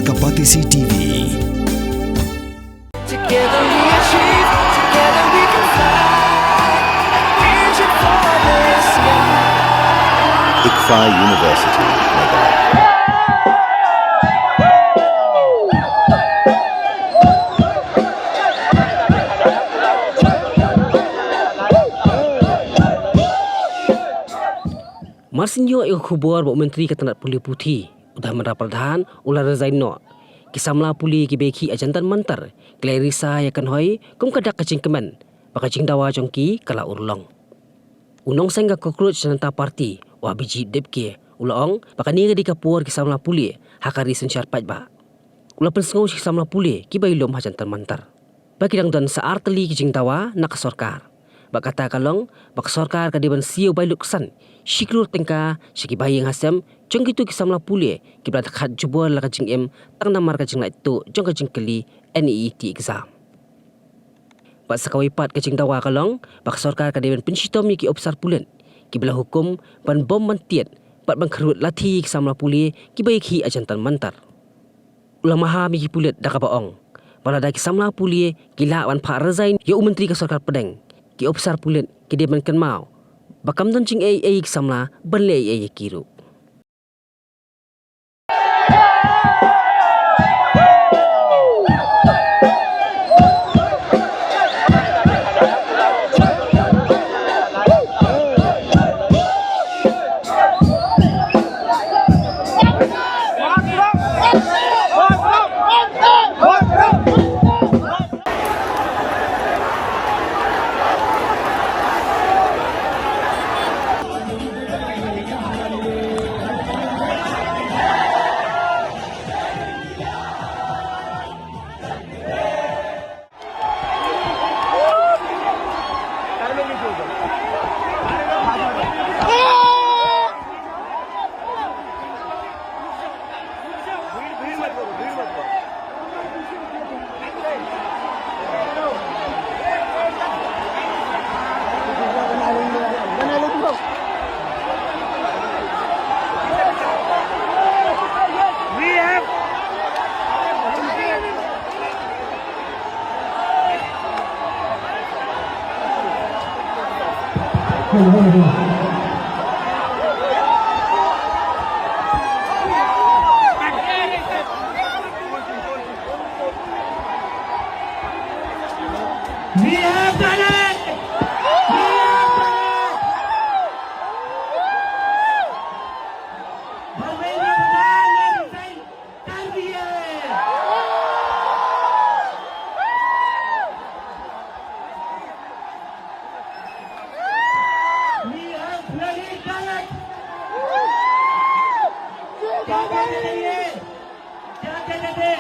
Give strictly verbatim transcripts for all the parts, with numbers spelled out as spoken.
Kapatisi T V. Together we achieve, together we can fly. Engine for this, yeah. ICFAI University, Meghalaya. Marsien ïoh ïa ka khubor ba u Myntri ka tnat pule puthi, u Dharmendra Pradhan, u la resign noh. Ki samla pule kiba ïakhih ha Jantar Mantar ki la risa ïa ka kynhoi kum ka dak ka jingkmen ba ka jingdawa jong ki ka la urlong. U nongseng ka Cockroach Janata Party, u Abhijeet Dipke, u la ong ba kane ka dei ka por ki samla pule ha ka ri synshar paidbah. U la pynsngew sha ki samla pule kiba ïalum ha Jantar Mantar ba ki dang don sa ar tylli ki jingdawa na ka sorkar. Bad kata ka long ba ka sorkar ka dei ban siew bai lut ksan shi klur tyngka sha ki bahaïing hasem jong kito ki samla pule kiba la dkhat jubor la ka jingim tang namar ka jinglait tuh jong ka jingkylli NEET exam. Bad sa kawei pat ka jingdawa ka long ba ka sorkar ka dei ban pynshitom ïa ki ophisar pulit kiba la hukum ban bom ban tied bad ban kyrwit lathi ïa ki samla pule kiba ïakhih ha Jantar Mantar. U la maham ïa ki pulit da kaba ong ba lada ki samla pule ki lah ban phah resign ïa u Myntri ka sorkar pdeng, ki ophisar pulit ki dei ban kynmaw ba kam don jingaiei ïa ki samla ban leh eiei ïa ki ruh. क्या कहते थे,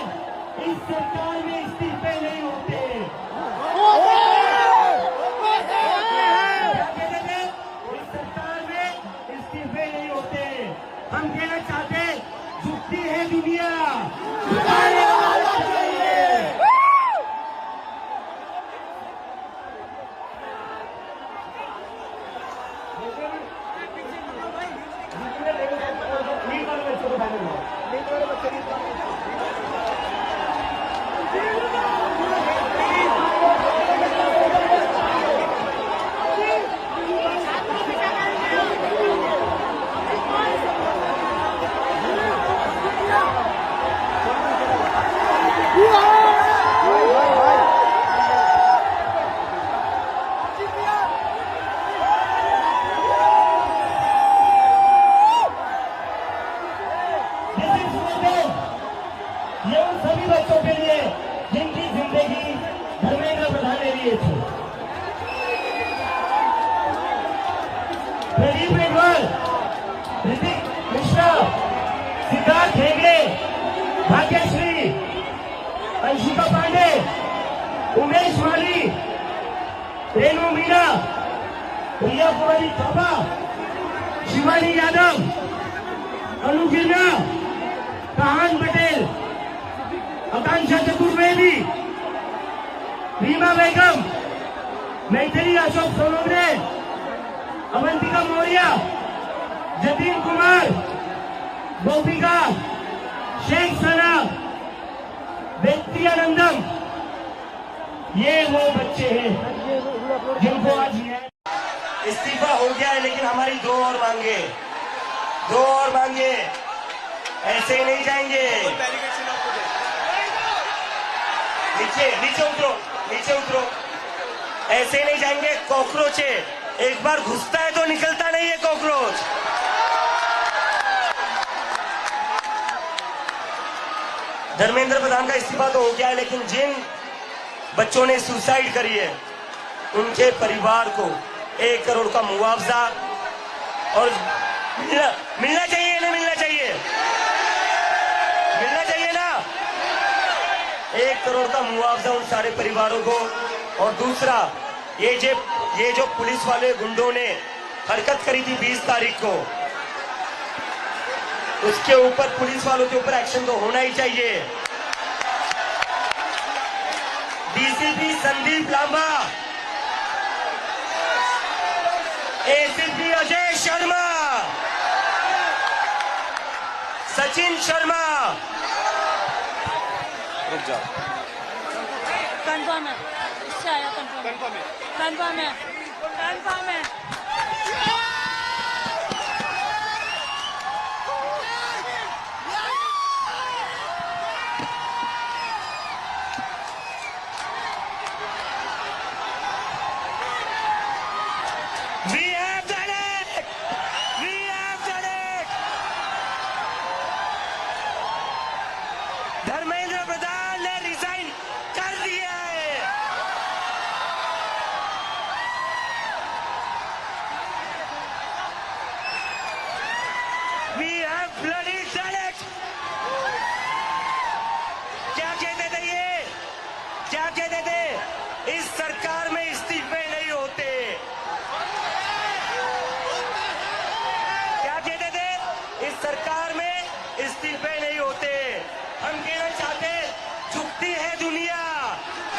इस सरकार में इस्तीफे नहीं होते। क्या कहते थे, इस सरकार में इस्तीफे नहीं होते। हम कहना चाहते हैं, झुकती है दुनिया, झुकाने वाला चाहिए। ये उन सभी बच्चों के लिए जिनकी जिंदगी धर्मेंद्र प्रधान ने लिए थी। प्रदीप मेघवाल, ऋतिक मिश्रा, सिद्धार्थ हेगड़े, भाग्यश्री, अंशिका पांडे, उमेश माली, रेनू मीना, प्रिया कुमारी थापा, शिवानी यादव, अनु गिरना, कहान पटेल, आकांक्षा चतुर्वेदी, रीमा बेगम, मैथिली अशोक सोनोग्रे, अवंतिका मौर्य, जतीन कुमार, गोपिका, शेख सना, वेत्रियानंदम, ये वो बच्चे हैं जिनको आज न्याय। इस्तीफा हो गया है, लेकिन हमारी दो और मांगे, दो और मांगे। ऐसे ही नहीं जाएंगे। नीचे, नीचे उतरो, नीचे उतरो। ऐसे ही नहीं जाएंगे। कॉकरोच है, एक बार घुसता है तो निकलता नहीं है कॉकरोच। धर्मेंद्र प्रधान का इस्तीफा तो हो गया है, लेकिन जिन बच्चों ने सुसाइड करी है, उनके परिवार को एक करोड़ का मुआवजा और मिलना, मिलना चाहिए, नहीं मिलना चाहिए? मिलना चाहिए ना? एक करोड़ का मुआवजा उन सारे परिवारों को। और दूसरा, ये जे ये जो पुलिस वाले गुंडों ने हरकत करी थी बीस तारीख को, उसके ऊपर, पुलिस वालों के ऊपर एक्शन तो होना ही चाहिए। डीसीपी संदीप लांबा, एसीपी अजय शर्मा, सचिन शर्मा। रुक जाओ। कंफर्म है, इससे आया कंफर्म है। कंफर्म है। कंफर्म है। कंफर्म है। We have done it! We have done it! धर्मेंद्र प्रधान ने रिजाइन कर दिया है। We have bloody done it! क्या कहते थे ये? क्या कहते थे? इस सरकार में इस्तीफे नहीं होते। क्या कहते थे? इस सरकार में इस्तीफे नहीं होते। हम कहना चाहते हैं, झुकती है दुनिया,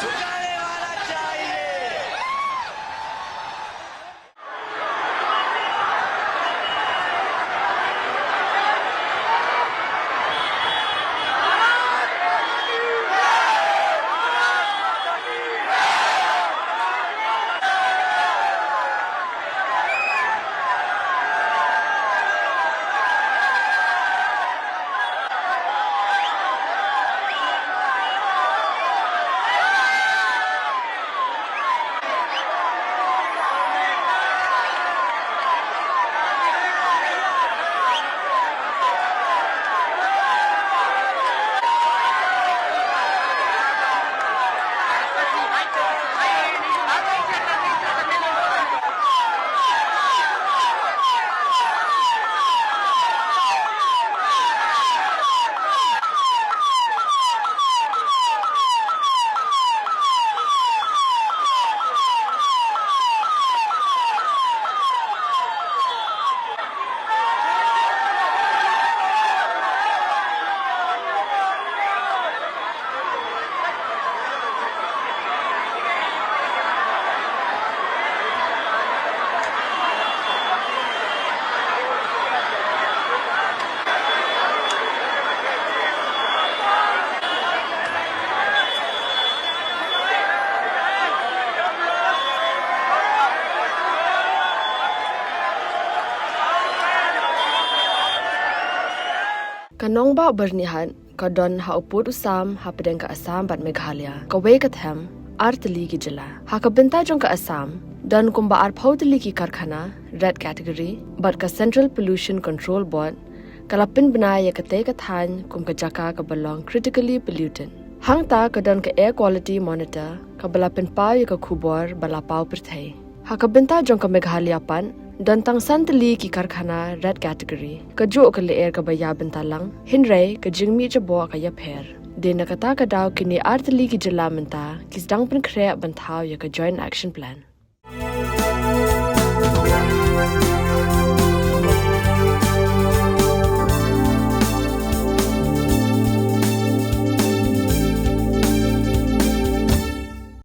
झुकाने वाला चाहिए। Ka nongbah Byrnihat ka don ha u pud u sam hapdeng ka Assam bad Meghalaya, kawei ka them, ar tylli ki jylla. Ha ka bynta jong ka Assam, don kumba arphew tylli ki karkhana red category bad ka Central Pollution Control Board ka la pynbna ïa katei ka thaiñ kum ka jaka kaba long critically polluted. Hangta ka don ka Air Quality Monitor kaba la pynpaw ïa ka khubor ba la paw pyrthei. Ha ka bynta jong ka Meghalaya pat, don tang san tylli ki karkhana red category. Kajuh ka lyer kaba ïa bynta lang, hynrei ka jingmih jaboh ka ïapher. Dei na kata ka daw kine ar tylli ki jylla mynta ki sdang pynkhreh ban thaw ïa ka Joint Action Plan.